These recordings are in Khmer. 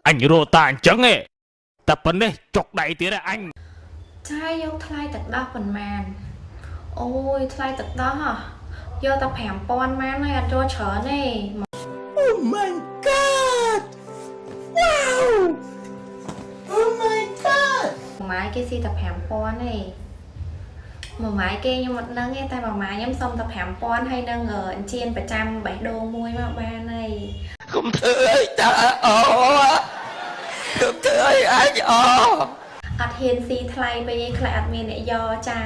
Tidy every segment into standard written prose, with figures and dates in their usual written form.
អញរកតាអញ្ចឹងឯងតែប៉ុណ្ណេះចុកដៃទៀតឯងអញ ចាយយកថ្លៃទឹកដោះប៉ុន្មានអូយថ្លៃទឹកដោះហ៎យកតែ5000ម៉ានហើយអត់យកច្រើនទេ Oh my God! Wow! Oh my God! មួយម៉ាយគេស៊ីតែ5000ទេមួយម៉ាយគេខ្ញុំអត់ដឹងទេតែមួយម៉ាយខ្ញុំសុំតែ5000ហើយនឹងអញ្ជៀនប្រចាំបេះដូងមួយមកបានហើយក ុំធ្វើអីតាអូកុំធ្វើអីអាចអូ អត់ហ៊ានស៊ីថ្លៃពេកឯងខ្លះអត់មានអ្នកយកចា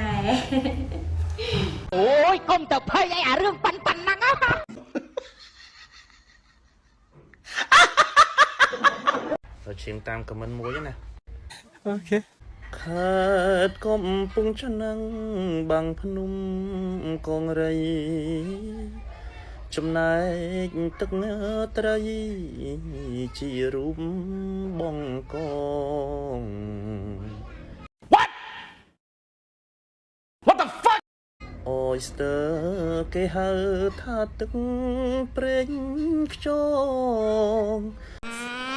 អូយកុំទៅភ័យអីអារឿងប៉ាន់ប៉ាន់ហ្នឹងណា ទៅឈៀងតាមខមមិនមួយណា អូខេ ខេតកំពុងឆ្នាំងបាំងភ្នំកងរៃចំណែកទឹកត្រីជារូបបងកង What? What the fuck? អយស្ទើគេហៅថាទឹកព្រេងខ្យង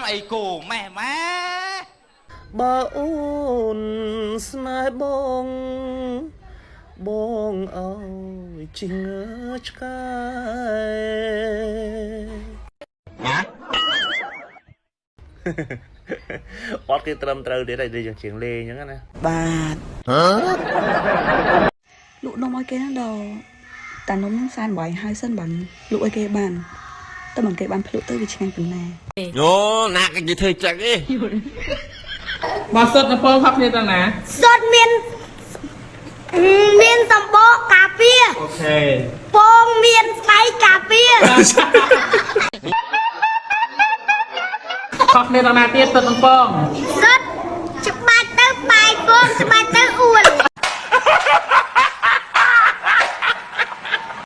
អីគោម៉ែម៉ែ បើអូនស្នេហ៍បង បងអើយជីងឆ្កែ ណា អត់គេត្រឹមត្រូវទៀតហើយដូចយ៉ាងជាងលេងអញ្ចឹងណា បាទលក់នំឲ្យគេហ្នឹងដល់តានំហ្នឹងសែនបាយហើយសិនបានលក់ឲ្យគេបានតែមិនគេបានភ្លក់ទៅវាឆ្ងាញ់ប៉ុណ្ណា អូណាគេនិយាយធ្វើចឹងទេ បើសុទ្ធនៅពងខុសគ្នាទាំងណា សុទ្ធមានមានសម្បកការពារ អូខេ ពងមានស្បែកការពារ ខុសគ្នាទាំងណាទៀតសុទ្ធនឹងពង សុទ្ធច្បាច់ទៅបាយពងច្បាច់ទៅ